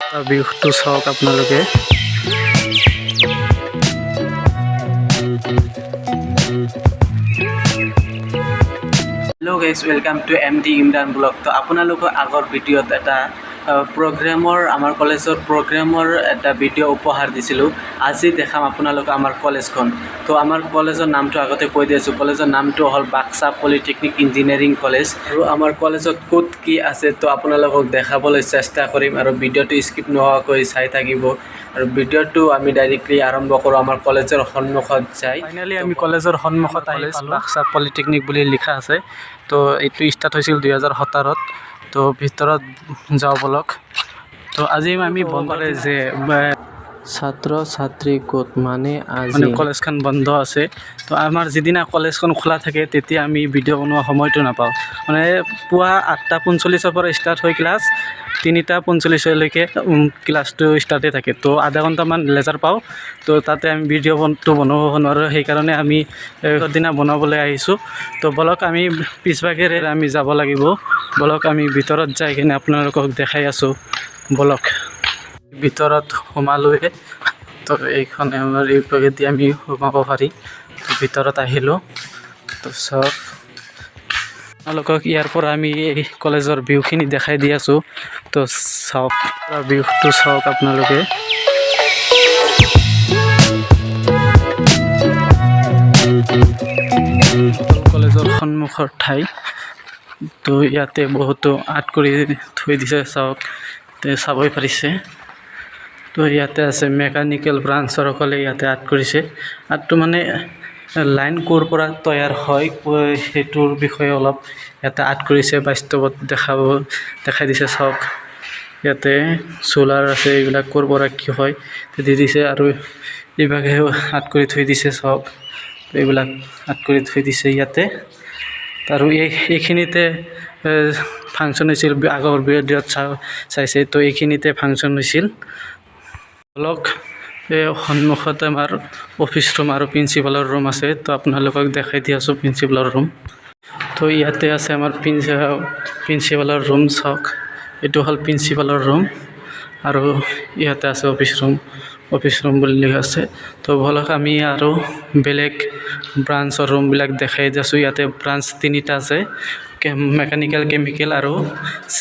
ভিউটো চাওক আপোনালোকে। Hello guys, welcome to MD Imran vlog. তো আপোনালোকৰ আগৰ ভিডিঅ'ত এটা প্ৰগ্ৰেমৰ, আমাৰ কলেজৰ প্ৰগ্ৰেমৰ এটা ভিডিঅ' উপহাৰ দিছিলোঁ। আজি দেখাম আপোনালোকক আমাৰ কলেজখন। তো আমাৰ কলেজৰ নামটো আগতে কৈ দি আছোঁ। কলেজৰ নামটো হ'ল বাক্সা পলিটেকনিক ইঞ্জিনিয়াৰিং কলেজ। আৰু আমাৰ কলেজত ক'ত কি আছে, তো আপোনালোকক দেখাবলৈ চেষ্টা কৰিম আৰু ভিডিঅ'টো স্কিপ নোহোৱাকৈ চাই থাকিব। আৰু ভিডিঅ'টো আমি ডাইৰেক্টলি আৰম্ভ কৰোঁ আমাৰ কলেজৰ সন্মুখত যাই। ফাইনেলি আমি কলেজৰ সন্মুখত আহি পালোঁ। বাক্সা পলিটেকনিক বুলি লিখা আছে। তো এইটো ষ্টাৰ্ট হৈছিল 2017ত। তো ভিতৰত যাওঁ বলক। তো আজি আমি বন্ধ যে ছাত্ৰ ছাত্ৰী গোট মানে মানে আজি কলেজখন বন্ধ আছে। তো আমাৰ যিদিনা কলেজখন খোলা থাকে, তেতিয়া আমি ভিডিঅ' বনোৱা সময়টো নাপাওঁ। মানে পুৱা 8:45ৰ পৰা ষ্টাৰ্ট হয় ক্লাছ, 3:45লৈকে ক্লাছটো ষ্টাৰ্টেই থাকে। তো আধা ঘণ্টামান লেজাৰ পাওঁ, তো তাতে আমি ভিডিঅ'টো বনাব নোৱাৰোঁ। সেইকাৰণে আমি দিনা বনাবলৈ আহিছোঁ। তো বলক, আমি পিছভাগেৰে আমি যাব লাগিব। বলক, আমি ভিতৰত যাই কিনে আপোনালোকক দেখাই আছোঁ। বলক, ভিতৰত সোমালোৱে। তো এইখন আমাৰ এই ভাগেদি আমি সোমাব পাৰি। তো ভিতৰত আহিলোঁ। তো চাওক, আপোনালোকক ইয়াৰ পৰা আমি এই কলেজৰ ভিউখিনি দেখাই দি আছোঁ। তো চাওক, ভিউটো চাওক আপোনালোকে। কলেজৰ সন্মুখৰ ঠাই। তো ইয়াতে বহুতো আৰ্ট কৰি থৈ দিছে, চাওক, তে চাবই পাৰিছে। তো ইয়াতে আছে মেকানিকেল ব্ৰাঞ্চৰ সকলে ইয়াতে আৰ্ট কৰিছে। আৰ্টটো মানে লাইন ক'ৰ পৰা তৈয়াৰ হয়, সেইটোৰ বিষয়ে অলপ ইয়াতে আৰ্ট কৰিছে, বাস্তৱত দেখাই দিছে। চাওক, ইয়াতে চ'লাৰ আছে, এইবিলাক ক'ৰ পৰা কি হয় দি দিছে। আৰু এইভাগেও আৰ্ট কৰি থৈ দিছে। চাওক, এইবিলাক আৰ্ট কৰি থৈ দিছে ইয়াতে। আৰু এইখিনিতে ফাংচন হৈছিল, আগৰ ভিডিঅ'ত চাইছে। তো এইখিনিতে ফাংচন হৈছিল। অলপ এই সন্মুখত আমাৰ অফিচ ৰুম আৰু প্ৰিন্সিপালৰ ৰুম আছে। তো আপোনালোকক দেখাই দি আছোঁ প্ৰিন্সিপালৰ ৰুম। তো ইয়াতে আছে আমাৰ প্ৰিন্সিপালৰ ৰুম। চাওক, এইটো হ'ল প্ৰিন্সিপালৰ ৰুম আৰু ইয়াতে আছে অফিচ ৰুম। অফিচ ৰুম বুলি লিখা আছে। তো বলক, আমি আৰু বেলেগ ব্ৰাঞ্চৰ ৰুমবিলাক দেখাই দি আছোঁ। ইয়াতে ব্ৰাঞ্চ তিনিটা আছে, মেকানিকেল, কেমিকেল আৰু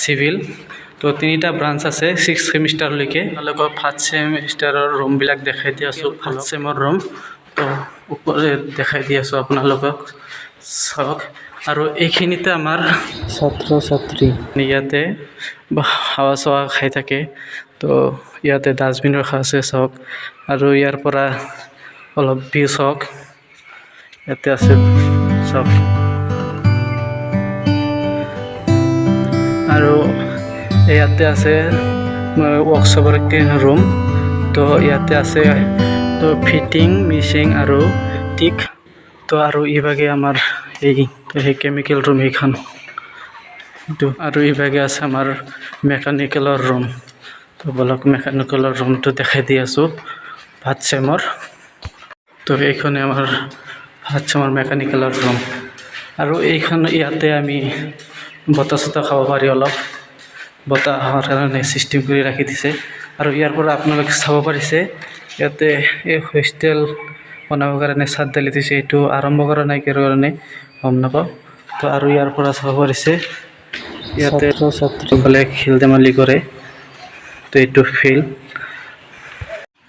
চিভিল। তো তিনিটা ব্ৰাঞ্চ আছে ছিক্স ছেমিষ্টাৰলৈকে। আপোনালোকক ফাৰ্ষ্ট ছেমিষ্টাৰৰ ৰুমবিলাক দেখাই দি আছোঁ। ফাৰ্ষ্ট ছেমৰ ৰুম তো ওপৰে দেখাই দি আছোঁ আপোনালোকক, চাওক। আৰু এইখিনিতে আমাৰ ছাত্ৰ ছাত্ৰী ইয়াতে হাৱা চাৱা খাই থাকে। তো ইয়াতে ডাষ্টবিন ৰখা আছে, চাওক। আৰু ইয়াৰ পৰা অলপ ভিউ চাওক, ইয়াতে আছে, চাওক। আৰু ইয়াতে আছে ৱৰ্কশ্বপৰ ৰুম। তো ইয়াতে আছে তো ফিটিং, মিচিং আৰু টিক। তো আৰু এইভাগে আমাৰ এই সেই কেমিকেল ৰুম এইখন এইটো। আৰু এইভাগে আছে আমাৰ মেকানিকেলৰ ৰুম। তো বলক, মেকানিকেলৰ ৰুমটো দেখাই দি আছোঁ ফাৰ্ষ্ট ছেমৰ। তো এইখনে আমাৰ ফাৰ্ষ্ট ছেমৰ মেকানিকেলৰ ৰুম। আৰু এইখন ইয়াতে আমি বতাহ চতাহ খাব পাৰি, অলপ বতাহ অহাৰ কাৰণে চিষ্টেম কৰি ৰাখি দিছে। আৰু ইয়াৰ পৰা আপোনালোকে চাব পাৰিছে, ইয়াতে এই হোষ্টেল বনাবৰ কাৰণে চাদ ঢালি দিছে। এইটো আৰম্ভ কৰা নাই, কিহৰ কাৰণে গম নাপাওঁ। তো আৰু ইয়াৰ পৰা চাব পাৰিছে, ইয়াতে ছাত্ৰ ছাত্ৰী সকলে খেল ধেমালি কৰে। তো এইটো ফিল্ড।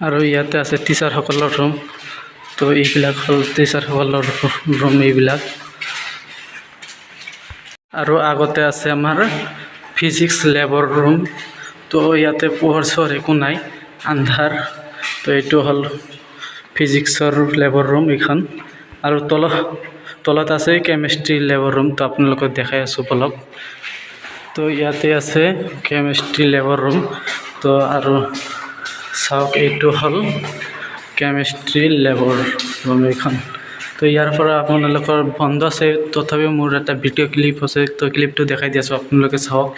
আৰু ইয়াতে আছে টিচাৰসকলৰ ৰুম। তো এইবিলাক হ'ল টিচাৰসকলৰ ৰুম এইবিলাক। আৰু আগতে আছে আমাৰ ফিজিক্স লেবৰ ৰুম। তো ইয়াতে পোহৰ চোহৰ একো নাই, আন্ধাৰ। তো এইটো হ'ল ফিজিক্সৰ লেবৰ ৰুম এইখন। আৰু তলত আছে কেমেষ্ট্ৰি লেবৰ ৰুম। তো আপোনালোকক দেখাই আছোঁ, বলক। তো ইয়াতে আছে কেমেষ্ট্ৰি লেবৰ ৰুম। তো আৰু চাওক, এইটো হ'ল কেমেষ্ট্ৰি লেবৰ ৰুম এইখন। তো ইয়াৰ পৰা আপোনালোকৰ বন্ধ আছে, তথাপিও মোৰ এটা ভিডিঅ' ক্লিপ আছে। তো ক্লিপটো দেখাই দি আছোঁ, আপোনালোকে চাওক।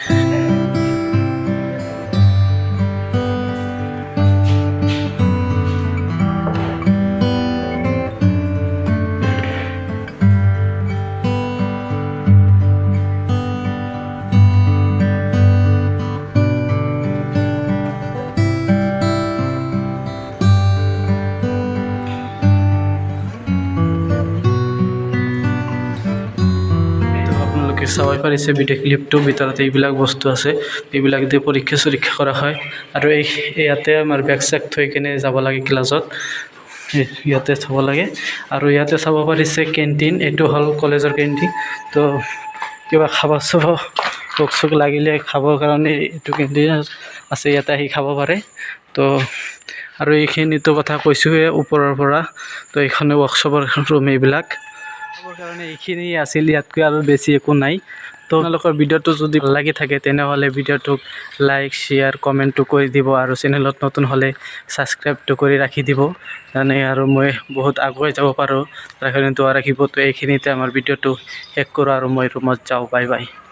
চাব পাৰিছে ভিডিঅ' ক্লিপটো, ভিতৰত এইবিলাক বস্তু আছে, এইবিলাক দি পৰীক্ষা চৰীক্ষা কৰা হয়। আৰু এই ইয়াতে আমাৰ বেগ চেগ থৈ কেনে যাব লাগে ক্লাছত, ইয়াতে থ'ব লাগে। আৰু ইয়াতে চাব পাৰিছে কেণ্টিন, এইটো হ'ল কলেজৰ কেণ্টিন। তো কিবা খাব চাব ভোক চোক লাগিলে খাবৰ কাৰণে এইটো কেণ্টিন আছে, ইয়াতে আহি খাব পাৰে। তো আৰু এইখিনিতো কথা কৈছোঁৱে ওপৰৰ পৰা। তো এইখনে ৱৰ্কশ্বপৰ ৰুম। এইবিলাক চাবৰ কাৰণে এইখিনি আছিল, ইয়াতকৈ আৰু বেছি একো নাই। তো আপোনালোকৰ ভিডিঅ'টো যদি ভাল লাগি থাকে, তেনেহ'লে ভিডিঅ'টোক লাইক, শ্বেয়াৰ, কমেণ্টটো কৰি দিব আৰু চেনেলত নতুন হ'লে ছাবস্ক্ৰাইবটো কৰি ৰাখি দিব, মানে আৰু মই বহুত আগুৱাই যাব পাৰোঁ, তাৰ কাৰণে দোৱা ৰাখিব। তো এইখিনিতে আমাৰ ভিডিঅ'টো শেষ কৰোঁ আৰু মই ৰুমত যাওঁ। Bye bye.